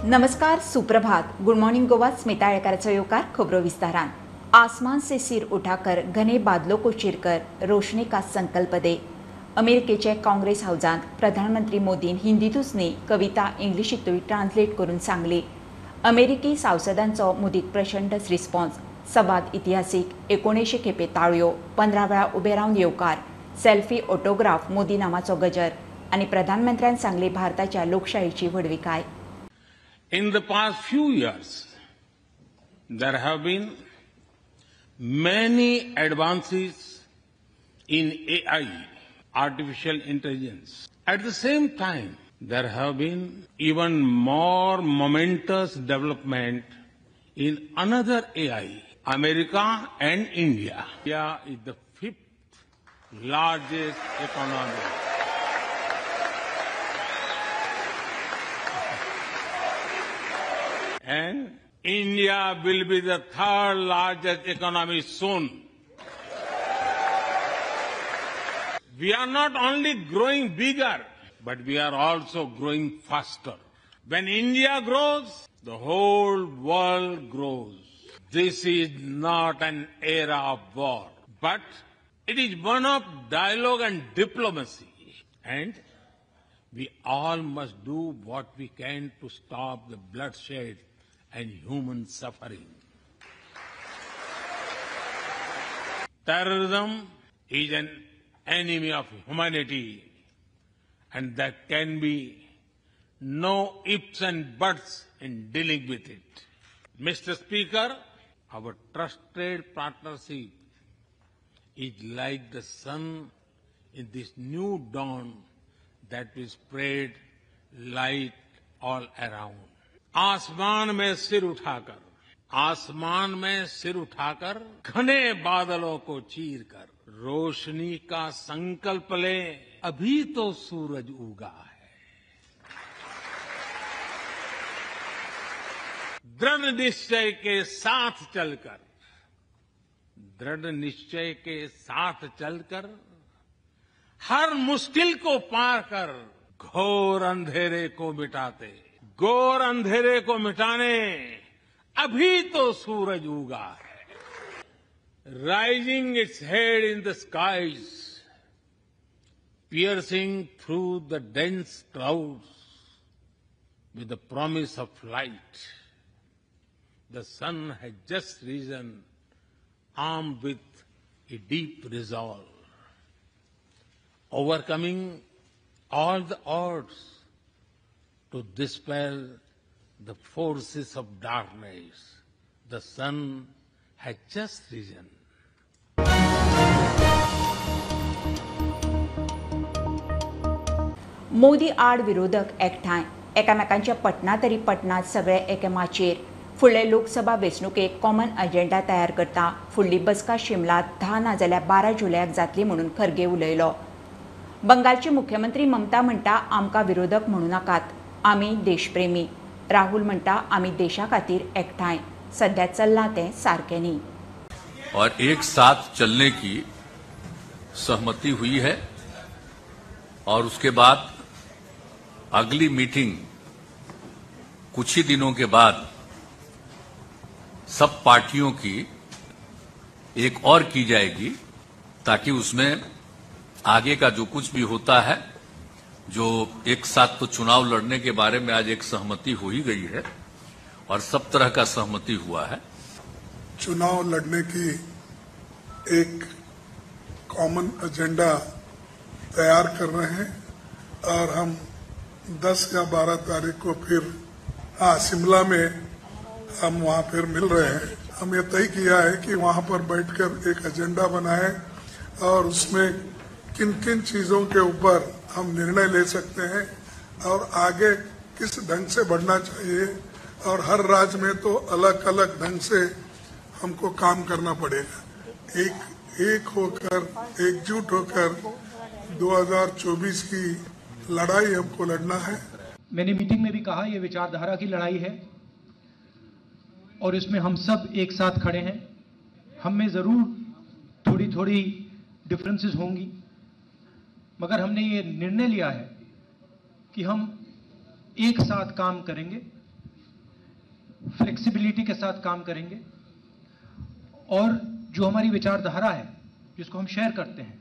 नमस्कार, सुप्रभात। Good morning Goa, Smita आळेकाराचो येवकार खबरो विस्तारान। आसमान से सिर उठाकर घने बादलों को चिरकर रोशनी का संकल्प दे। अमेरिकेचे काँग्रेस हावजांत प्रधानमंत्री मोदीन हिंदीतूच न्ही कविता इंग्लिशींतूय ट्रान्सलेट करून सांगली। अमेरिकी सांसदांचो मोदीक प्रचंड रिस्पॉन्स। संवाद इतिहासीक, 79 खेपे ताळयो, 15 वेळा उबे रावन येवकार, सेल्फी, ऑटोग्राफ, मोदी नामाचो गजर आनी प्रधानमंत्र्यान सांगली भारताच्या लोकशाहीची व्हडविकाय। In the past few years, there have been many advances in AI, artificial intelligence. At the same time, there have been even more momentous development in another AI, America and India. India is the 5th largest economy. And India will be the 3rd largest economy soon. We are not only growing bigger, but we are also growing faster. When India grows, the whole world grows. This is not an era of war, but it is one of dialogue and diplomacy. And we all must do what we can to stop the bloodshed and human suffering. Terrorism is an enemy of humanity, and there can be no ifs and buts in dealing with it. Mr. Speaker, our trusted partnership is like the sun in this new dawn that will spread light all around. आसमान में सिर उठाकर, आसमान में सिर उठाकर, घने बादलों को चीरकर, रोशनी का संकल्प ले, अभी तो सूरज उगा है। दृढ़ निश्चय के साथ चलकर, दृढ़ निश्चय के साथ चलकर, हर मुश्किल को पार कर, घोर अंधेरे को मिटाते, घोर अंधेरे को मिटाने, अभी तो सूरज उगा है। Rising its head in the skies, piercing through the dense clouds with the promise of light, the sun has just risen, armed with a deep resolve, overcoming all the odds to dispel the forces of darkness. The sun has just risen. Modi आड विरोधक एकठांय, एकामेकांच्या पटना तरी पटनात सगळे एके माचयेर। फुडले Lok Sabha वेंचणुकेक common agenda तयार करता। फुडली बसका शिमलात 10 नाजाल्यार 12 जुलयाक जातली म्हणून खरगे उलयलो। बंगालची मुख्यमंत्री ममता म्हणटा, आमकां विरोधक म्हणू नाकात, आमी देशप्रेमी। राहुल म्हणटा, आमी देशा खातीर एकठांय, सध्या चल्लां तें सारकें न्ही। और एक साथ चलने की सहमति हुई है और उसके बाद अगली मीटिंग कुछ ही दिनों के बाद सब पार्टियों की एक और की जाएगी, ताकि उसमें आगे का जो कुछ भी होता है, जो एक साथ तो चुनाव लड़ने के बारे में आज एक सहमति हो ही गई है और सब तरह का सहमति हुआ है। चुनाव लड़ने की एक कॉमन एजेंडा तैयार कर रहे हैं और हम 10 या 12 तारीख को फिर शिमला में हम वहाँ फिर मिल रहे हैं। हम ये तय किया है कि वहाँ पर बैठकर एक एजेंडा बनाएं और उसमें किन किन चीजों के ऊपर हम निर्णय ले सकते हैं और आगे किस ढंग से बढ़ना चाहिए, और हर राज्य में तो अलग अलग ढंग से हमको काम करना पड़ेगा। एक होकर, एकजुट होकर 2024 की लड़ाई हमको लड़ना है। मैंने मीटिंग में भी कहा, ये विचारधारा की लड़ाई है और इसमें हम सब एक साथ खड़े हैं। हम में जरूर थोड़ी थोड़ी डिफरेंसेस होंगी, मगर हमने ये निर्णय लिया है कि हम एक साथ काम करेंगे फ्लेक्सिबिलिटी के साथ काम करेंगे और जो हमारी विचारधारा है जिसको हम शेयर करते हैं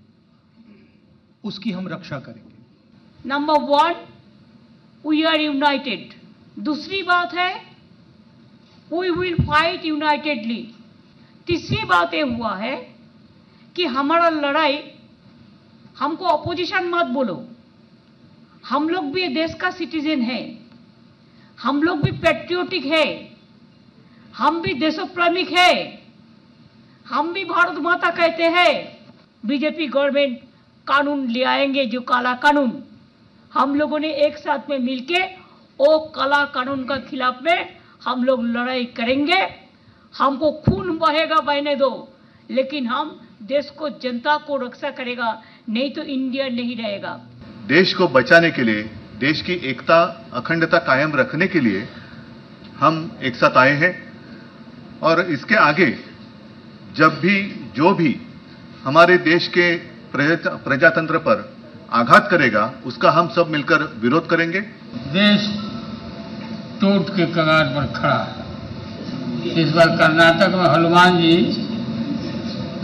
उसकी हम रक्षा करेंगे। Number 1, we are United. दूसरी बात है, we will fight unitedly. तीसरी बात यह हुआ है कि हमारा लड़ाई, हमको अपोजिशन मत बोलो, हम लोग भी देश का सिटीजन है, हम लोग भी पेट्रियोटिक है, हम भी देशप्रेमिक है, हम भी भारत माता कहते हैं। बीजेपी गवर्नमेंट कानून ले आएंगे, जो काला कानून, हम लोगों ने एक साथ में मिलके वो काला कानून का खिलाफ में हम लोग लड़ाई करेंगे। हमको खून बहेगा बहने दो, लेकिन हम देश को, जनता को रक्षा करेगा, नहीं तो इंडिया नहीं रहेगा। देश को बचाने के लिए, देश की एकता अखंडता कायम रखने के लिए हम एक साथ आए हैं और इसके आगे जब भी जो भी हमारे देश के प्रजातंत्र पर आघात करेगा उसका हम सब मिलकर विरोध करेंगे। देश टूट के कगार पर खड़ा है। इस बार कर्नाटक में हनुमान जी,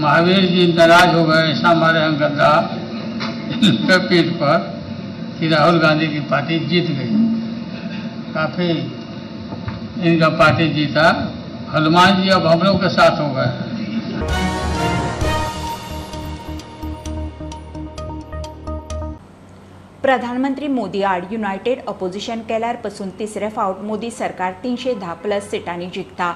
महावीर जी नाराज हो गए, ऐसा मारे हम गद्दा पीठ पर कि राहुल गांधी की पार्टी जीत गई। काफी इनका पार्टी जीता, हनुमान जी अब हम लोग के साथ हो गए। प्रधानमंत्री मोदी आड युनायटेड अपोजिशन केल्यार पसून तिसरे फावट मोदी सरकार 310 प्लस सिटांनी जिखता।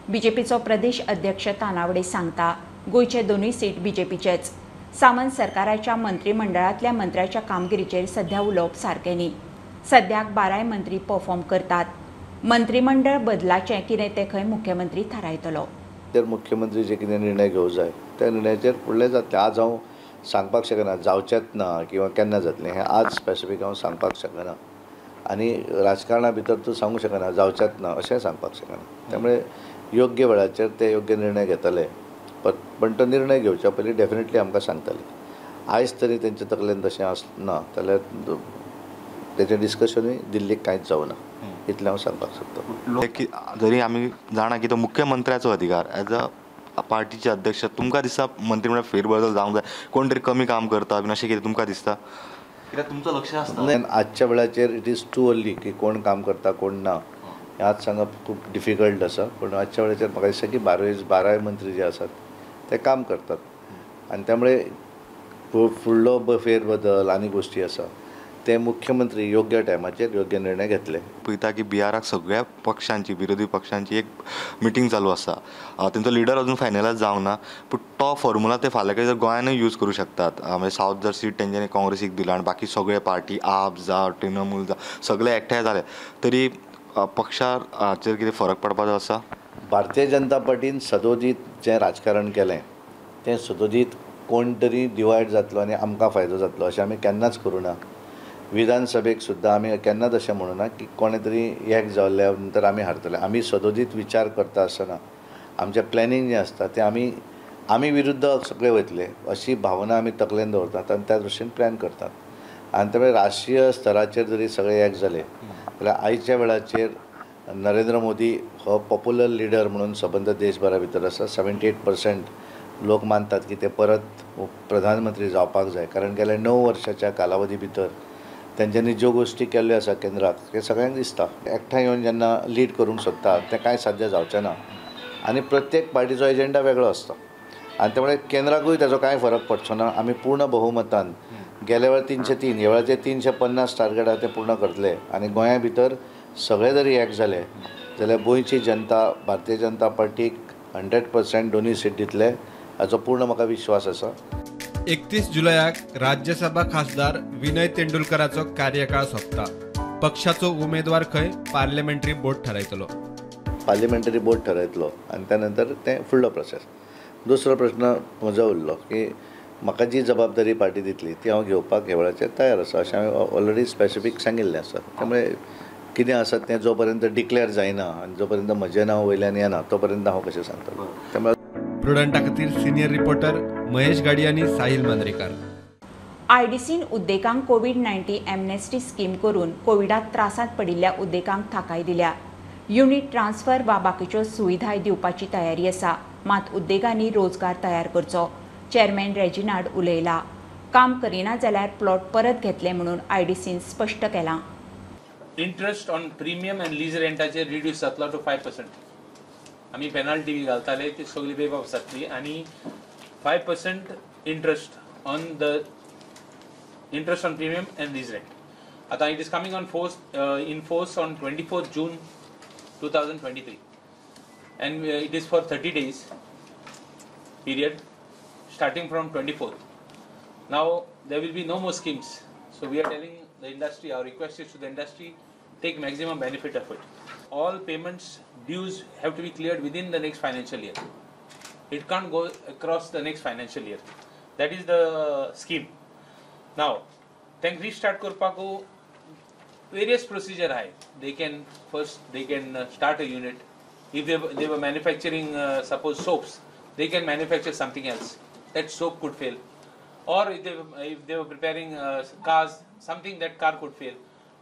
बीजेपीचो प्रदेश अध्यक्ष तानावडे सांगता, गोंयचे दोनूय सीट बीजेपीचेच। सामंत सरकाराच्या मंत्रिमंडळांतल्या मंत्र्याच्या कामगिरीचेर सध्या उलोवप सारकें न्ही। सद्याक 12 मंत्री परफॉर्म करतात। मंत्रिमंडळ बदलाचें कितें तें खंय मुख्यमंत्री थारायतलो। तर मुख्यमंत्री जे कितें निर्णय घेवंक जाय त्या निर्णयाचेर फुडलें जातलें। आज हांव सांगपाक शकना जावचेंच ना किंवा केन्ना जातलें हें आज स्पेसिफीक हांव सांगपाक शकना आनी राजकारणा भितर तूं सांगूंक शकना जावचेंच ना अशें सांगपाक शकना। त्यामुळे योग्य वेळाचेर ते योग्य निर्णय घेतले, पण तो निर्णय घेवच्या पयलीं डेफिनेटली आमकां सांगतले। आयज तरी तेंच्या तकलेन तशें आसना जाल्यार तेचें डिस्कशनूय दिल्लीक कांयच जावना, इतलें हांव सांगपाक सोदता। की जरी आमी जाणा की तो मुख्यमंत्र्याचो अधिकार एज अ पार्टीचे अध्यक्ष, तुमकां दिसता मंत्रिमंडळ फेरबदल जावंक जाय, कोण तरी कमी काम करता बीन अशें कितें तुमकां दिसता? कित्याक तुमचो लक्ष आसता न्ही आजच्या वेळाचेर it is too early की कोण काम करता कोण ना हें आज सांगप खूब डिफिकल्ट आसा। पूण आजच्या वेळाचेर म्हाका दिसता की बाराय मंत्री जे आसात ते काम करतात आनी त्यामुळे फुडलो फेरबदल आनी गोश्टी आसा ते मुख्यमंत्री योग्य टायमाचेर योग्य निर्णय घेतले। पळयता की बिहाराक सगळ्या पक्षांची, विरोधी पक्षांची एक मिटींग चालू आसा, तेंचो लिडर अजून फायनलायज जावंक ना, पूण तो फॉर्मुला ते फाल्यां कडेन गोंयानूय यूज करूं शकतात। म्हणजे सावथ जर सीट तेंच्यांनी काँग्रेसीक दिला आनी बाकी सगळे पार्टी आप जावं तृणमूल जावं सगळे एकठांय जाले तरी पक्षाचेर कितें फरक पडपाचो आसा? भारतीय जनता पार्टीन सदोदीत जें राजकारण केलें तें सदोदीत कोण तरी डिवायड जातलो आनी आमकां फायदो जातलो अशें आमी केन्नाच करूं ना। विधानसभेक सुद्दां आमी केन्नाच अशें म्हणूना की कोणें तरी एक जाल्ल्या नंतर आमी हारतले। आमी सदोदीत विचार करता आसतना आमचें प्लॅनिंग जें आसता तें आमी विरुद्ध सगळे वयतले अशी भावना आमी तकलेन दवरतात आनी त्या दृश्टीन प्लॅन करतात। आनी त्यामुळे राष्ट्रीय स्तराचेर जरी सगळे एक जाले जाल्यार आयच्या वेळाचेर नरेंद्र मोदी हो पॉप्युलर लिडर म्हणून सबंद देशभरा भितर आसा। 78% लोक मानतात की ते परत प्रधानमंत्री जावपाक जाय, कारण गेल्या 9 वर्साच्या कालावधी भितर तेंच्यांनी ज्यो गोश्टी केल्ल्यो आसा केंद्राक ते सगळ्यांक दिसता। एकठांय येवन जेन्ना लीड करूंक सोदता तें कांय साध्य जावचें ना आनी प्रत्येक पार्टीचो एजेंडा वेगळो आसता आनी त्यामुळे केंद्राकूय ताजो कांय फरक पडचो ना। आमी पूर्ण बहुमतान गेल्या वेळार 303 ह्या वेळार 350 टार्गेट आसा तें पूर्ण करतले आनी गोंया भितर सगळे जरी एक जाले जाल्यार गोंयची जनता भारतीय जनता पार्टीक 100% दोनूय सीट दितले हाचो पूर्ण म्हाका विश्वास आसा। 31 जुलयाक राज्यसभा खासदार विनय तेंडुलकराचो कार्यकाळ सोंपता। पक्षाचो उमेदवार खंय पार्लमेंटरी बोर्ड थारायतलो। पार्लमेंटरी बोर्ड थारायतलो आनी त्या नंतर तें फुडलो प्रोसेस। दुसरो प्रश्न म्हजो उरलो की म्हाका जी जबाबदारी पार्टी दितली ती हांव घेवपाक ह्या वेळाचेर तयार आसा अशें हांवें ऑलरेडी स्पेसिफीक सांगिल्लें आसा। त्यामुळे कितें आसा तें जो पर्यंत डिक्लेअर जायना आनी जो पर्यंत म्हजें नांव वयल्यान येना तो पर्यंत हांव कशें सांगतलो। त्यामुळे प्रुडंटा खातीर सिनियर रिपोर्टर महेश गाडी आनी साहिल मांद्रेकार। आयडीसीन उद्देगांक कोवीड-19 एमनेस्टी स्कीम करून कोविडात त्रासांत पडिल्ल्या उद्देगांक थाकाय दिल्या। युनिट ट्रान्सफर वा बाकीच्यो सुविधाय दिवपाची तयारी आसा, मात उद्देगांनी रोजगार तयार करचो, चेअरमॅन रेजिनाल्ड उलयला. काम करिना जाल्यार प्लॉट परत घेतले म्हणून आयडीसीन स्पश्ट केलां. Interest on premium and lease रेंटाचेर reduce जातलो टू 5%. आमी पेनल्टी बी घालताले ती सगळी बेबाप जातली आनी 5% interest on the interest on premium and lease rent. आतां it is coming on force in force on 24 June 2023 and it is for 30 days period starting from 24th. Now there will be no more schemes, so we are telling the industry, our request is to the industry, take maximum benefit of it. All payments dues have to be cleared within the next financial year. It can't go across the next financial year. That is the scheme. Now thank restart करपाक various procedure hai. They can first start a unit. If they were manufacturing suppose soaps, they can manufacture something else. That soap could fail. Or if they were preparing cars, something that car could fail.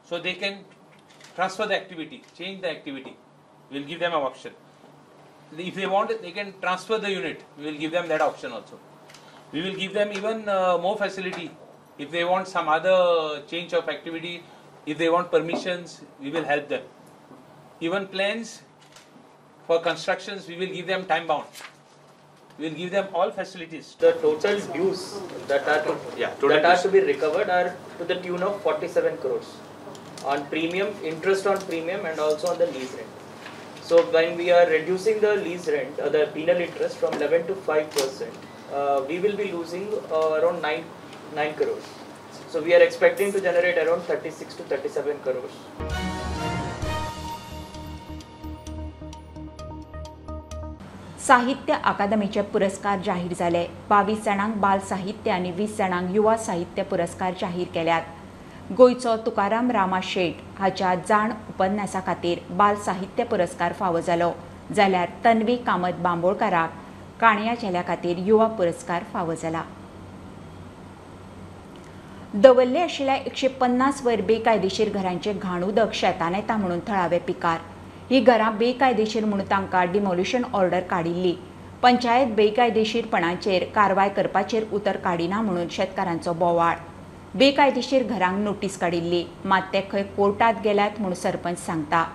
So they can transfer the activity, change the activity. We will give them an option. If they want, they can transfer the unit. We will give them that option also. We will give them even more facility. If they want some other change of activity, if they want permissions, we will help them. Even plans for constructions, we will give them time bound. We will give them all facilities. The total dues that are to, that are to be recovered are to the tune of 47 crores on premium, interest on premium, and also on the lease rent. So when we are reducing the lease rent, the penal interest from 11 to 5%, we will be losing around 9 crores. So we are expecting to generate around 36 to 37 crores. साहित्य अकादमीचे पुरस्कार जाहीर जाले. 22 जाणांक बाल साहित्य आनी 20 जाणांक युवा साहित्य पुरस्कार जाहीर केल्यात. गोंयचो तुकाराम रामा शेट हाच्या जाण उपन्यासा खातीर बाल साहित्य पुरस्कार फावो जालो, जाल्यार तन्वी कामत बांबोळकाराक काणया झेल्या खातीर युवा पुरस्कार फावो जाला. दवरले आशिल्ल्या 150 वयर बेकायदेशीर घरांचे घाण उदक शेतान येता म्हणून थळावे पिकार. ही घरां बेकायदेशीर म्हणून तांकां डिमोलिशन ऑर्डर काडिल्ली. पंचायत बेकायदेशीरपणाचेर कारवाय करपाचेर उतर काडिना म्हणून शेतकारांचो बोवाळ. बेकायदेशीर घरांक नोटीस काडिल्ली, मात ते खंय कोर्टात गेल्यात म्हूण सरपंच सांगता.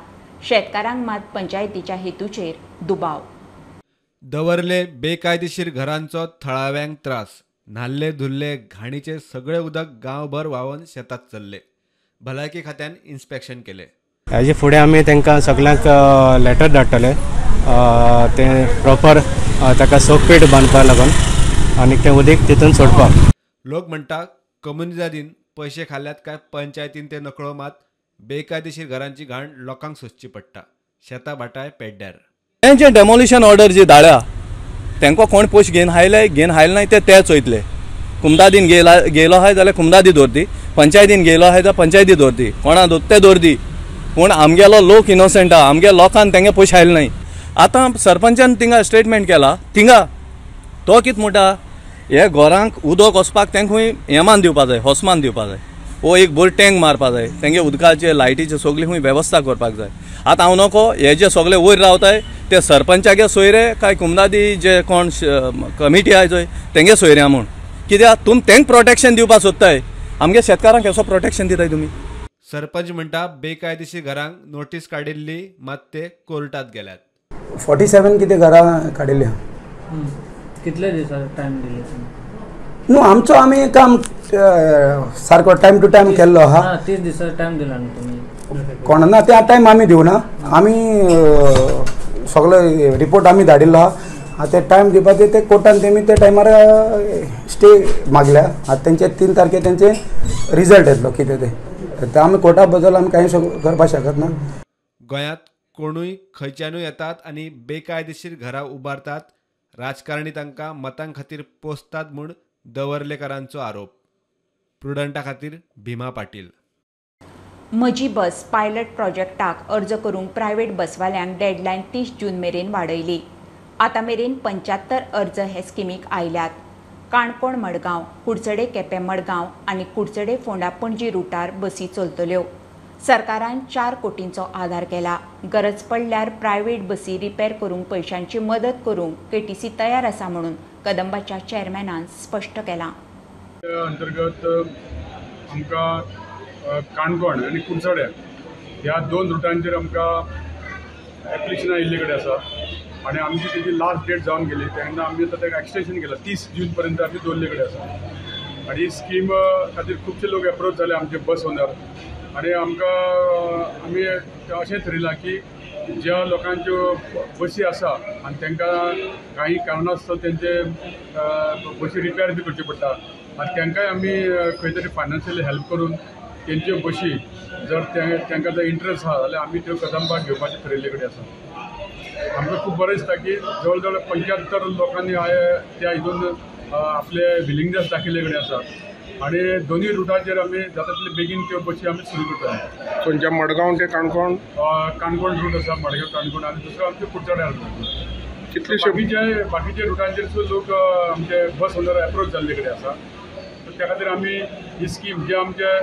शेतकारांक मात पंचायतीच्या हेतूचेर दुबाव. दवरले बेकायदेशीर घरांचो थळाव्यांक त्रास. न्हाल्ले धुल्ले घाणीचे सगळे उदक गांवभर व्हांवन शेतात चल्ले. भलायकी खात्यान इन्स्पेक्शन केले. हेजे फुडें आमी तांकां सगल्यांक लेटर धाडटले, तें प्रॉपर ताका सोकपीट बांदपा लागून आनी तें उदीक तितून सोडपाक. लोक म्हणटा कम्युनिजादीन पयशे खाल्यात काय पंचायतीन ते नकळो, मात बेकायदेशीर घरांची घाण लोकांक सोंसची पडटा. शेतां भाटाय पेड्ड्यार. तेंचे डेमोलिशन ऑर्डर जी धाडल्या तांकां कोण पयशे घेवन आयले घेवन आयले नाय ते ते चोयतले. कुमदादीन गेलो आहाय जाल्यार कुमदादी दवरती, पंचायतीन गेलो आहाय जाल्यार पंचायती दवरती, कोणा दवर ते दवरती. पूण आमगेलो लोक इनोसंट आहा, आमगे लोकान तेंगे पयशे आयले नाय. आतां सरपंचान थिंगा स्टेटमेंट केला, थिंगा तो कितें म्हणटा, हे घरांक उदक वचपाक तांकां हेमान दिवपा जाय, होसमान दिवपा जाय, वो एक बरो टँक मारपा जाय, तेंगे उदकाचे लायटीचे सगळी खूंय वेवस्था करपाक जाय. आतां हांव नको हे जे सगळे वयर रावताय ते सरपंचागे सोयरे काय कुमदादी जे कोण कमिटी आहाय चोय तेंगे सोयरे म्हूण, कित्याक तुमी तेंक प्रोटेक्शन दिवपाक सोदताय, आमगे शेतकारांक केसो प्रोटेक्शन दिताय तुमी. सरपंच म्हणटा बेकायदेशीर घरांक नोटीस काडिल्ली, मात ते कोर्टात गेल्यात. 47 कितें घरां काडिल्ली. कितले दिसा टायम दिले? न्हू आमचो आमी काम सारको टायम टू टायम केल्लो आहा. 30 दिसा टायम दिला न्हू तुमी? कोण ना त्या टायम आमी दिवना, आमी सगळे रिपोर्ट आमी धाडिल्लो आहा. ते टायम दिवपाचे ते कोर्टान तेमी त्या टायमार स्टे मागल्या. आतां तेंचे 3 तारखे तेंचे रिजल्ट येतलो कितें ते आमी कोर्टा बद्दल आमी कांय करपाक शकत ना. गोंयांत कोणूय खंयच्यानूय येतात आनी बेकायदेशीर घरां उबारतात. राजकारणी तांकां मतां खातीर पोसतात म्हूण दवर्लेकारांचो आरोप. प्रुडंटा खातीर भीमा पाटील. म्हजी बस पायलट प्रोजेक्टाक अर्ज करूंक प्रायव्हेट बसवाल्यांक डेडलायन 30 जून मेरेन वाडयली. आतां मेरेन 75 अर्ज हे स्किमीक आयल्यात. काणकोण मडगांव, कुडचडे केपें मडगांव आनी कुडचडे फोंडा पणजी रुटार बसी चलतल्यो. सरकारान 4 कोटींचो आदार केला. गरज पडल्यार प्रायव्हेट बसी रिपेर करूंक पयशांची मदत करूंक केटीसी तयार आसा म्हणून कदंबाच्या चेअरमॅनान स्पश्ट केलां. अंतर्गत आमकां काणकोण आनी कुडचड्या ह्या 2 रुटांचेर आमकां एप्लिकेशनां आयिल्ले कडेन आसा आनी आमची तेजी लास्ट डेट जावन गेली तेन्ना आमी आतां ताका एक्सटेंशन केलां 30 जून पर्यंत आमी दवरले कडेन आसा. आनी ही स्कीम खातीर खुबशे लोक एप्रोच जाले आमचे बस ओनर आनी आमकां आमी अशें थरयलां की ज्या लोकांच्यो बसी आसा आनी तांकां काही कारणास्तव तेंचे बसी रिपेर बी करच्यो पडटा आनी तांकांय आमी खंय तरी फायनान्शियली हेल्प करून तेंच्यो बशी जर तांकां जर इंट्रस्ट आसा जाल्यार आमी त्यो कदंबाक घेवपाचें थरयल्ले कडेन आसा. आमकां खूब बरें दिसता की जवळ जवळ 75 लोकांनी त्या हितून आपले विलिंगनेस दाखयल्ले कडेन आसा आनी दोनूय रुटाचेर आमी जाता तितले बेगीन त्यो बशी आमी सुरू करतले. खंयच्या मडगांव ते काणकोण? काणकोण रूट आसा, मडगांव काणकोण आनी दुसरो आमचे कुडचड्यार रूट. कितलेशे बाकीचे रुटांचेर सुद्दां लोक आमचे बस ओनर एप्रोच जाल्ले कडेन आसा. त्या खातीर आमी ही स्कीम जे आमचे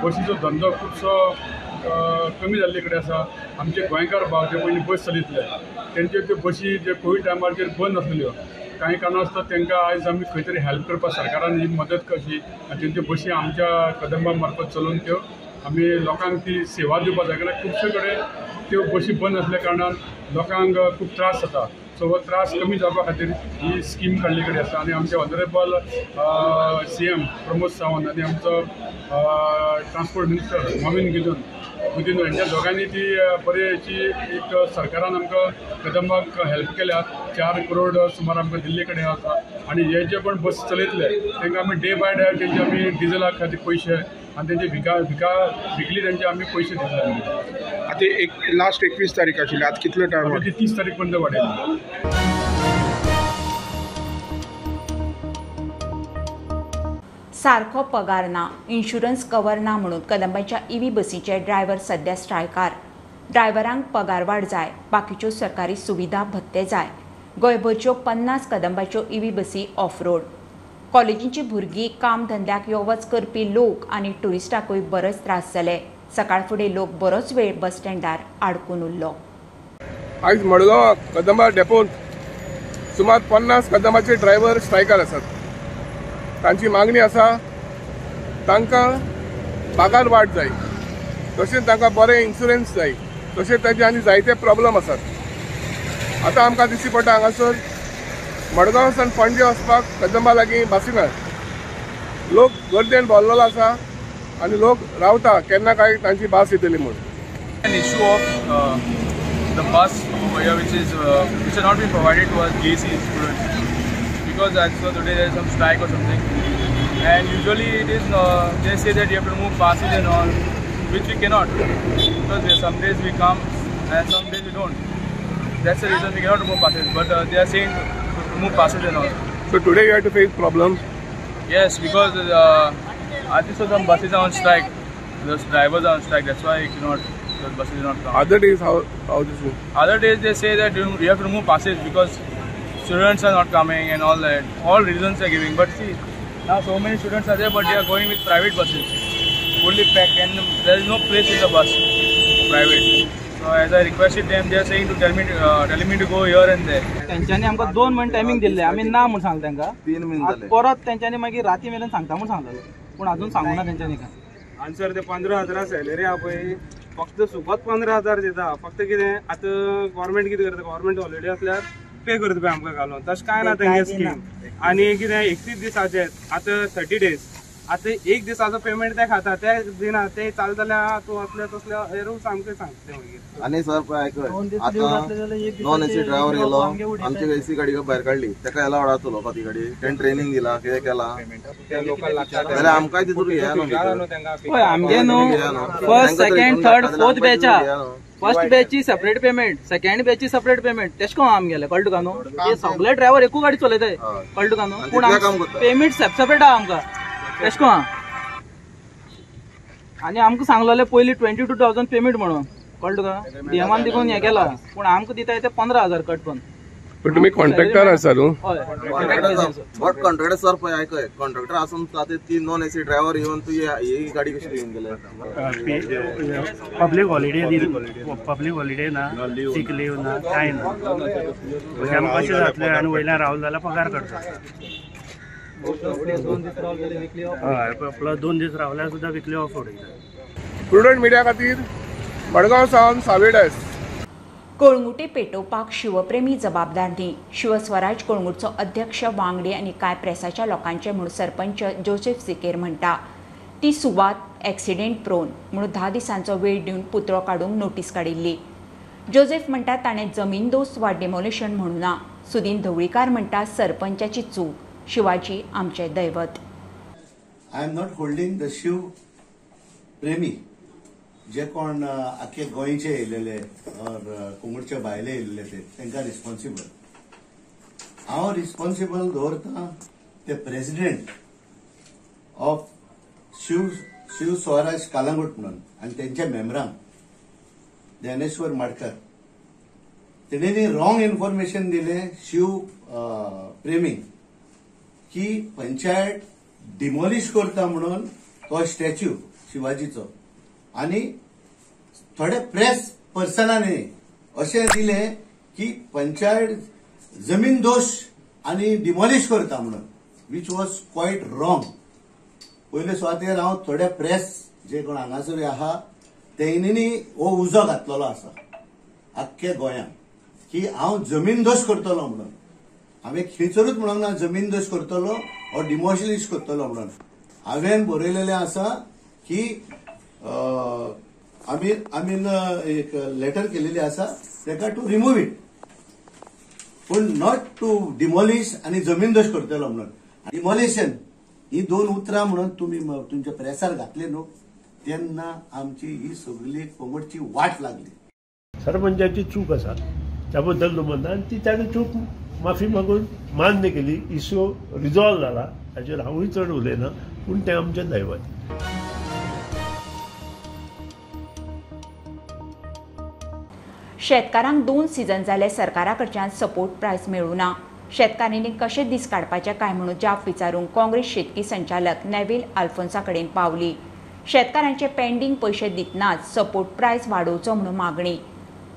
बशीचो धंदो खुबसो कमी जाल्ले कडेन आसा, आमचे गोंयकार भाव जे पयलीं बस चलयतले तेंच्यो त्यो बशी जे कोवीड टायमाचेर बंद आसलेल्यो कांय कारणास्तव तांकां आयज आमी खंय तरी हेल्प करपाक सरकारान ही मदत कशी आनी तेंच्यो बशी आमच्या कदंबा मार्फत चलोवन त्यो आमी लोकांक ती सेवा दिवपाक जाय. कारण खुबशे कडेन त्यो बशी बंद आसल्या कारणान लोकांक खूब त्रास जाता. सो हो त्रास कमी जावपा खातीर ही स्कीम काडली कडेन आसा आनी आमचे ऑनरेबल CM Pramod Sawant आनी आमचो ट्रान्सपोर्ट मिनिस्टर मॉविन गुदिन्हो हेंच्या दोगांनी ती बरी अशी एक सरकारान आमकां कदंबाक हेल्प केल्या. 4 करोड सुमार आमकां दिल्ले कडेन आसा आनी हे जे कोण बस चलयतले तांकां आमी डे बाय डे तेंचे आमी डिजला खातीर पयशे आनी तेंचे विकली तेंचे आमी पयशे दितले. आतां एक लास्ट 21 तारीख आशिल्ली, आतां कितलो टायम? 30 तारीख पर्यंत वाडयली. सारको पगार ना, इन्शुरन्स कवर ना म्हणून कदंबाच्या इव्ही बसीचे ड्रायव्हर सध्या स्ट्रायकार. ड्रायव्हरांक पगार वाड जाय, बाकीच्यो सरकारी सुविधा भत्ते जाय. गोंयभरच्यो 50 कदंबाच्यो इव्ही बसी ऑफ रोड. कॉलेजींची भुरगीं, काम धंद्याक यो वच करपी लोक आनी ट्युरिस्टांकूय बरोच त्रास जाले. सकाळ फुडें लोक बरोच वेळ बस स्टँडार आडकून उरलो. आयज मडगांव कदंबा डेपोंत सुमार 50 कदंबाचे ड्रायव्हर स्ट्रायकार आसात. तांची मागणी आसा तांकां पगार वाड जाय, तशेंच तांकां बरें इन्शुरन्स जाय, तशेंच तांचे आनी जायते प्रॉब्लम आसात. आतां आमकां दिश्टी पडटा हांगासर मडगांव सावन पणजे वचपाक कदंबा लागीं बसी ना, लोक गर्देन भरलेलो आसा आनी लोक रावता केन्ना काय तांची बस येतली म्हूण. An issue of the bus over here which has not been provided to us JC students because as so today there is some strike or something, and usually it is they say that you have to remove passes and all, which we cannot because some days we come and some days we don't. That's the reason we cannot remove passes, but they are saying to remove passes and all. So today you have to face problems? Yes, because I think so some buses are on strike. The drivers are on strike, that's why you cannot, the buses do not come. Other days how this is? Other days they say that you have to remove passes because students are not coming and all that. All reasons are giving, but see, now so many students are there, but they are going with private buses, fully packed, and there is no place in the bus, private. So as I requested them, they are saying to telling me to go here and there. तेंच्यांनी आमकां 2 म्हयने timing दिल्ले, आमी ना म्हूण सांगलें तांकां. 3 म्हयने जाले. परत तेंच्यांनी मागीर राती मेरेन सांगता म्हूण सांगलेलें, पूण अजून सांगूना तेंच्यांनी काय. आनी सर ते 15,000 सॅलरी आहा पळय, फक्त सुबत 15,000 दिता. फक्त कितें आतां गव्हर्मेंट कितें करता, गव्हर्मेंट हॉलिडे आसल्यार पे करता पळय आमकां घालून, तशें कांय ना तेंगे स्कीम. आनी कितें 31 दिसाचे आतां 30 डेज, आतां एक दिसाचो पेमेंट ते खाता, ते दिना, ते चालू जाल्यार तूं असले तसले हे रूल्स आमकां सांगता ते मागीर. आनी सर पळय आयकय, आतां नॉन एसी ड्रायव्हर गेलो, आमची एसी गाडी भायर काडली, ताका एलावड आसा चलोवपाक ती गाडी, तेणें ट्रेनींग दिला, कितें केलां जाल्यार आमकांय तितून घेया न्हू. पळय आमगे न्हू फर्स्ट सेकंड थर्ड फोर्थ बॅचा, फर्स्ट बॅची सेपरेट पेमेंट, सेकंड बॅची सेपरेट पेमेंट, तेश कोन आमगेले कळटा तुका न्हू. हे सगळे ड्रायव्हर एकू गाडी चलयताय, कळटा तुका न्हू, पूण पेमेंट सेपरेट आहा आमकां, तेश कोन. आनी आमकां सांगलेलें पयलीं 22,000 पेमेंट म्हणून, कळटा तुका, डीएमान देखून हें केलां, पूण आमकां दिताय ते 15,000 कट करून. पण तुमी कॉन्ट्रॅक्टर आसा न्हू? बट कॉन्ट्रॅक्टर सर पळय आयकय, कॉन्ट्रॅक्टर आसून आतां ती नॉन एसी ड्रायव्हर येवन तूं ही गाडी कशी घेवन गेले? पब्लीक हॉलिडे, पब्लीक हॉलिडे ना, सीक लीव ना, कांय ना. आमकां कशें जातलें? आनी वयल्यान रावलो जाल्यार पगार करता. हय, प्लस 2 दीस रावल्यार सुद्दां विकली ऑफ उडयता. प्रुडंट मिडिया खातीर मडगांव सावन सावेडस. कळंगुटे पेटोवपाक शिवप्रेमी जबाबदार न्ही. शिवस्वराज कळंगूटचो अध्यक्ष, वांगडी आनी कांय प्रेसाच्या लोकांचे म्हूण सरपंच जोसेफ सिकेर म्हणटा. ती सुवात एक्सिडेंट प्रोन म्हणून 10 दिसांचो वेळ दिवन पुतळो काडूंक नोटीस काडिल्ली. जोसेफ म्हणटा ताणें जमीनदोस्त वा डेमोलिशन म्हणूना. सुदीन धवळीकार म्हणटा सरपंचाची चूक, शिवाजी आमचे दैवत. I am not holding the Shiv Premi जे कोण आख्खे गोंयचे येयलेले ऑर कोंगडचे भायले येयलेले ते तांकां रिस्पॉन्सिबल. हांव रिस्पॉन्सिबल दवरता ते प्रेसिडेंट ऑफ शिव स्वराज कालांगूट म्हणून आनी तेंच्या मेंबरांक ज्ञानेश्वर माडकर तेणेनी रॉंग इन्फॉर्मेशन दिलें शिव प्रेमी की पंचायत डिमोलिश करता म्हणून तो स्टॅच्यू शिवाजीचो. आनी थोडे प्रेस पर्सनांनी अशें दिलें की पंचायत जमीन दोश आनी डिमोलिश करता म्हणून, which was quite wrong. पयले सुवातेर हांव थोडे प्रेस जे कोण हांगासर आहा तेणीनी हो उजो घातलेलो आसा आख्खे गोंयांत की हांव जमीन दोश करतलो म्हणून. हांवें खंयसरूच म्हणूंक ना जमीन दोश करतलो ऑर डिमोलिश करतलो म्हणून. हांवें बरयलेलें आसा की आमी एक लेटर केलेली आसा ताका टू रिमूव it, पूण not to demolish आनी जमीन दोश करतलो म्हणून. डिमोलिशन ही 2 उतरां म्हणून तुमी तुमच्या प्रेसार घातले न्हू तेन्ना आमची ही सगळी कोंगडची वाट लागली. सरपंचाची चूक आसा त्या बद्दल तो म्हणटा आनी ती ताणें चूक माफी मागून मान्य केली. इश्यू रिजॉल्व जाला, ताचेर हांवूय चड उलयना, पूण तें आमचें दैवत. शेतकारांक 2 सीजन जाले सरकारा कडच्यान सपोर्ट प्रायस मेळूना. शेतकारांनी कशे दीस काडपाचे काय म्हणून जाप विचारूंक काँग्रेस शेतकी संचालक नेव्हिल आल्फोन्सा कडेन पावली. शेतकारांचे पेंडींग पयशे दितनाच सपोर्ट प्रायस वाडोवचो म्हणून मागणी.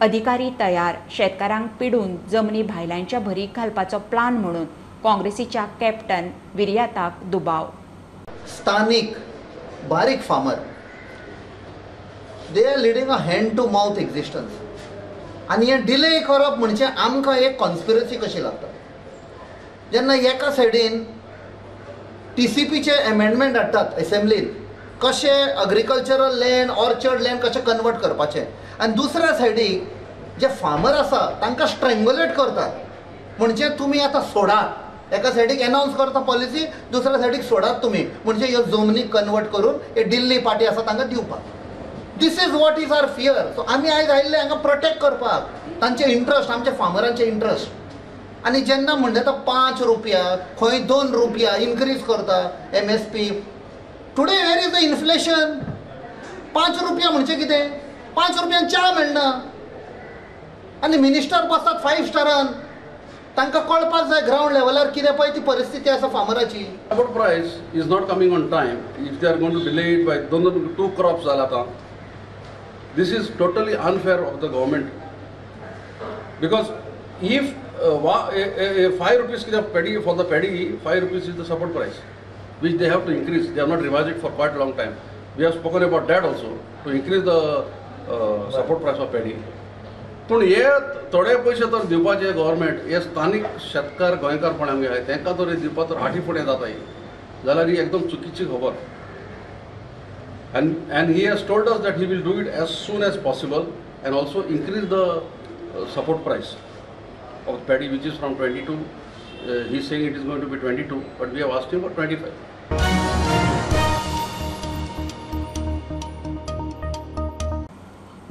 अधिकारी तयार, शेतकारांक पिडून जमनी भायल्यांच्या भरीक घालपाचो प्लान म्हणून काँग्रेसीच्या कॅप्टन विर्याताक दुबाव. स्थानीक बारीक farmer they are leading a hand to mouth existence. आनी हें डिले करप म्हणजे आमकां एक कॉन्स्पिरसी कशी लागता. जेन्ना एका सायडीन टीसीपीचे एमेंडमेंट हाडटात एसेंब्लीन कशें अग्रिकल्चरल लँड ऑर्चर्ड लँड कशें कन्वर्ट करपाचें, आनी दुसऱ्या सायडीक जे फार्मर आसा तांकां स्ट्रेंगुलेट करतात म्हणजे तुमी आतां सोडात. एका सायडीक एनावन्स करता पॉलिसी, दुसऱ्या सायडीक सोडात तुमी, म्हणजे ह्यो जमनी कन्वर्ट करून हे दिल्ली पार्टी आसा तांकां दिवपाक. This is what is our fear. So आमी आयज आयिल्ले हांगा प्रोटेक्ट करपाक तांचे इंट्रस्ट, आमच्या फार्मरांचे इंट्रस्ट. आनी जेन्ना म्हणटा 5 रुपया खंय 2 रुपया इनक्रीज करता MSP. Today where is the inflation? 5 रुपया म्हणजे कितें? 5 रुपयान च्या मेळना. आनी मिनिस्टर बसतात 5 स्टारान, तांकां कळपाक जाय ग्रावंड लेवलार कितें पळय ती परिस्थिती आसा फार्मराची. Support price is not coming on time. If they are going to delay it by 2 crops जाला आतां. This is totally unfair of the government, because if 5 rupees paddy for the paddy, 5 rupees is the support price, which they have to increase. They have not revised it for quite a long time. We have spoken about that also, to increase the support price of paddy. पूण हे थोडे पयशे तर दिवपाचे government हे स्थानीक शेतकार गोंयकारपण आमगे आहाय तांकां तर दिवपा तर फाटीं फुडें जाता जाल्यार ही एकदम चुकीची खबर. And he has told us that he will do it as soon as possible and also increase the support price of paddy, which is from 22. He is saying it is going to be 22, but we have asked him for 25.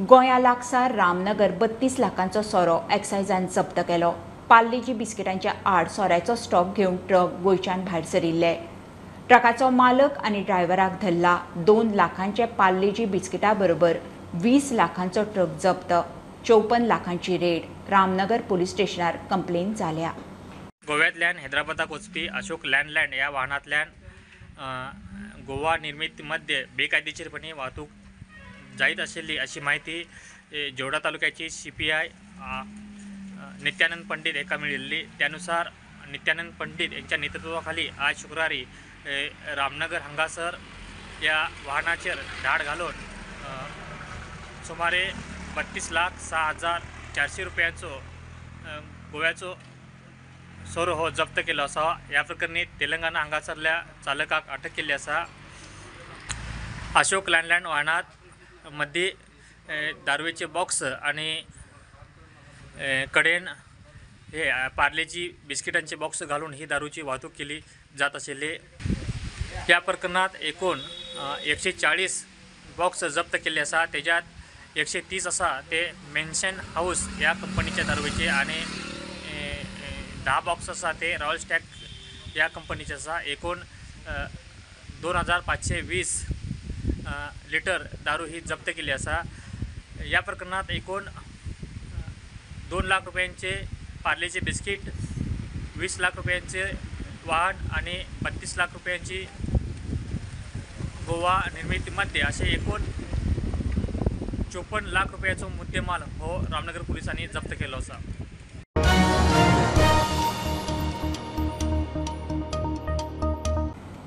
गोंया लागसार रामनगर 32 लाखांचो सोरो एक्सायजान जप्त केलो. पार्लेजी बिस्किटांच्या आड सोऱ्याचो stock घेवन truck गोंयच्यान भायर सरिल्ले. ट्रकाचो मालक आनी ड्रायव्हराक धरला. 2 लाखांचे पार्लेजी बिस्किटा बरोबर 20 लाखांचो ट्रक जप्त. 54 लाखांची रेड. रामनगर पोलीस स्टेशनार कंप्लेन जाल्या. गोव्यांतल्यान हैदराबादाक वचपी अशोक लँडलँड ह्या वाहनांतल्यान गोवा निर्मीत मध्य बेकायदेशीरपणे वाहतूक जायत आशिल्ली अशी म्हायती जेवडा तालुक्याची CPI Nityanand Pandit हांकां मेळिल्ली. त्यानुसार नित्यानंद पंडित यांच्या नेतृत्वाखाली आज शुक्रारी रामनगर हांगासर ह्या वाहनाचेर धाड घालून सुमारे 32,06,400 रुपयांचो गोव्याचो सोरो हो जप्त केलो आसा. ह्या प्रकरणी तेलंगणा हांगासरल्या चालकाक अटक केल्ली आसा. अशोक लँडलँड वाहनांत मदीं दारवेचे बॉक्स आनी कडेन हे पार्लेजी बिस्किटांचे बॉक्स घालून ही दारूची वाहतूक केली जात आशिल्ली. ह्या प्रकरणात एकूण 140 बॉक्स जप्त केल्ले आसा. तेज्यात 130 आसा ते मेन्शन हाऊस ह्या कंपनीच्या दारवेचे आनी 10 बॉक्स आसा ते रॉयल स्टॅक ह्या कंपनीचे आसा. एकूण 2520 लिटर दारू ही जप्त केली आसा. ह्या प्रकरणात एकूण 2 लाख रुपयांचे पार्लेचे बिस्कीट, 20 लाख रुपयांचे वाहन आणि 32 लाख रुपयांची गोवा निर्मिती मध्य असे एकूण 54 लाख रुपयाचो मुद्देमाल हो रामनगर पोलिसांनी जप्त केलो आसा.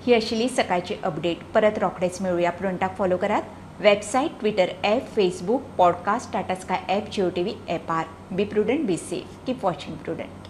ही आशिल्ली सकाळची अपडेट. परत रोखडेच मेळुया. प्रुडंटाक फॉलो करात. Website, Twitter app, Facebook, podcast, Tata Sky app, Jio TV ॲपार. Be prudent, be safe, keep watching Prudent.